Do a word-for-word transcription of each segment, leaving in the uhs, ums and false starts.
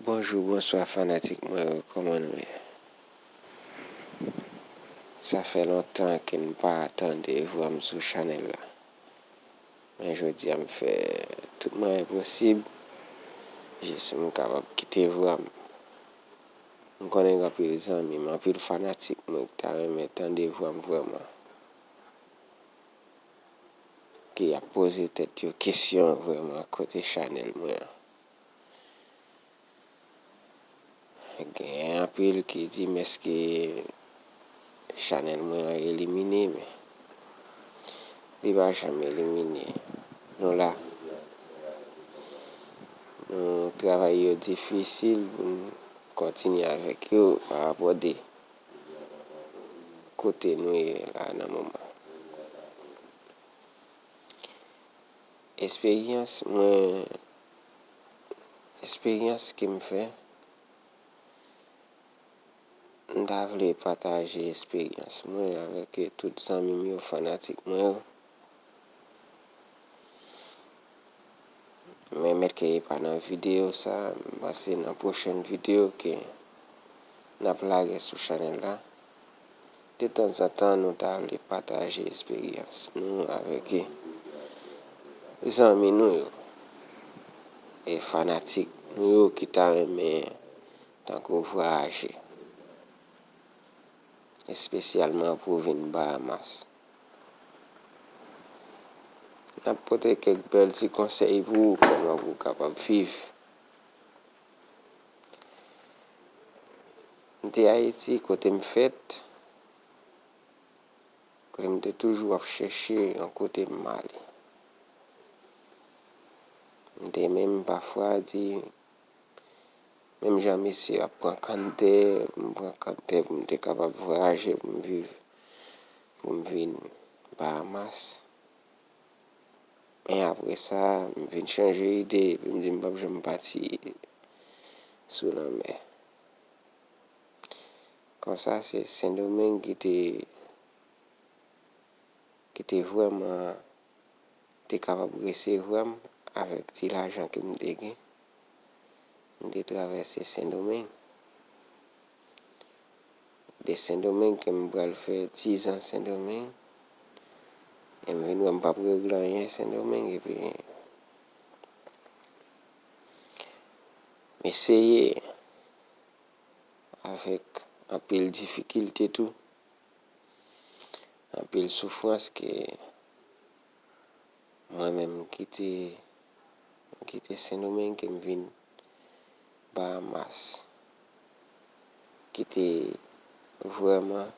Bonjou, bonswa fanatik mwen yo, kòman nou ye? Sa fè lontan ke n pa tande vwa m sou chanèl la. Men jodi a m fè tout mwayen posib jis m kapab kite vwa m. M konnen gen anpil zanmi m, anpil fanatik mwen ki ta renmen tande vwa m vrèman. Ki ap poze tèt yo kesyon vrèman kote chanèl mwen an. Gen anpil ki di m èske chanèl mwen an elimine, men li pa janm elimine. Nou la. Nou travay yo difisil pou n kontinye avèk yo pa rapò de kote nou ye la nan moman. Esperyans mwen, esperyans ke m fè, m ta vle pataje esperyans mwen avèk tout zanmi m yo, fanatik mwen yo. Men mèt ke e pa nan videyo sa, m panse nan pwochèn videyo ke n ap lage sou chanèl la. Detanzantan, nou ta vle pataje esperyans nou avèk zanmi nou yo e fanatik nou yo ki ta renmen tankou vwayaje, espesyalman pou vin Bahamas. N ap pote kèk bèl ti konsèy pou ou, kòman pou w kapab viv. M te Ayiti, kote m fèt, kote m te toujou ap chèche yon kote m ale. M te menm pafwa di, menm jan mesye ap pran kanntè, m pran kanntè pou m te kapab vwayaje, pou m viv, pou m vin Bahamas. Men apre sa, m vin chanje ide, epi m di m p ap janm pati sou lanmè. Konsa, se Sendomeng ki te, ki te vrèman, te kapab resevwa m avèk ti lajan ke m te gen. M te travèse Sendomeng. De Sendomeng ke m pral fè diz an Sendomeng. E m vin wè m p ap regle anyen Sendomeng, epi m eseye avèk anpil difikilte tou, anpil soufrans ke mwen menm m kite, m kite Sendomeng, ke m vin Bahamas, ki te vrèman,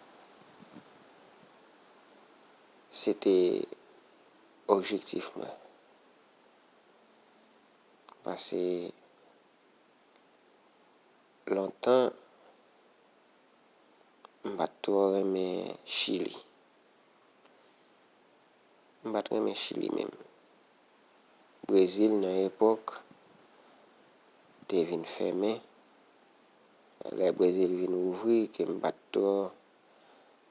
se te objektif mwen. Paske lontan, m pa t twò renmen Chili. M pa t renmen Chili menm. Brezil nan epòk te vin fèmen. Lè Brezil vin ouvri, ke m pa t twò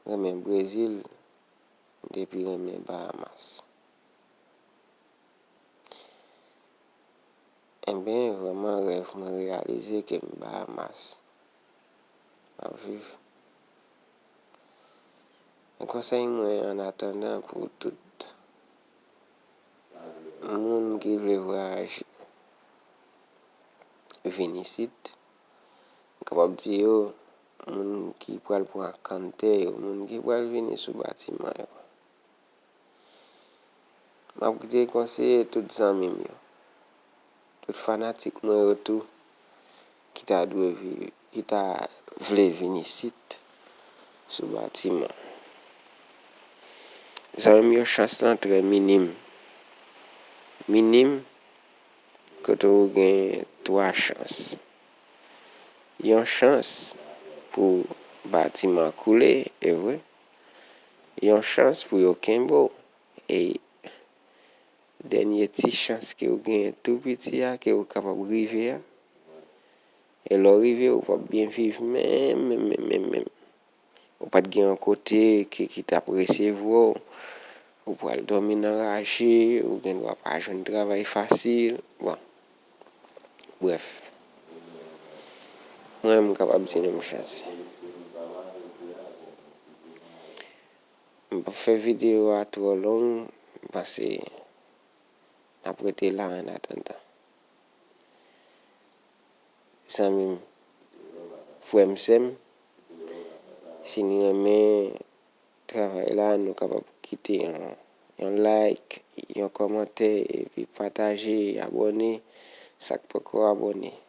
renmen Brezil, m te pi renmen Bahamas. Enben, vrèman, rèv mwen reyalize ke m Bahamas m ap viv. Men konsèy mwen, annatandan, pou tout moun ki vle vwayaje vin isit, m kapab di yo, moun ki pral pran kanntè yo, moun ki pral vini sou batiman yo. M ap kite konseye tout zanmi m yo, tout fanatik mwen yo tou, ki ta dwe vi-, ki ta vle vin isit sou batiman. Zanmi m yo, chans lan trè minim. Minim, kote ou gen twa chans. Yon chans pou batiman koule, e vre. Yon chans pou yo kenbe w. E dènye ti chans ke w genyen tou piti a, ke w kapab rive a. E lè w rive, ou p ap byen viv menm, menm, menm, menm, menm. Ou pa t gen yon kote ke, ki t ap resevwa w. Ou pral dòmi nan raje, ou gen dwa pa jwenn travay fasil. Bon. Brèf. Mwen, m kapab di nou m chante. M p ap fè videyo a twò long, m panse n ap rete la an atandan. Zanmi m, frè m, sè m, si n renmen travay la, nou kapab kite yon, yon like, yon kòmantè, epi pataje, abòne, sa k poko abòne.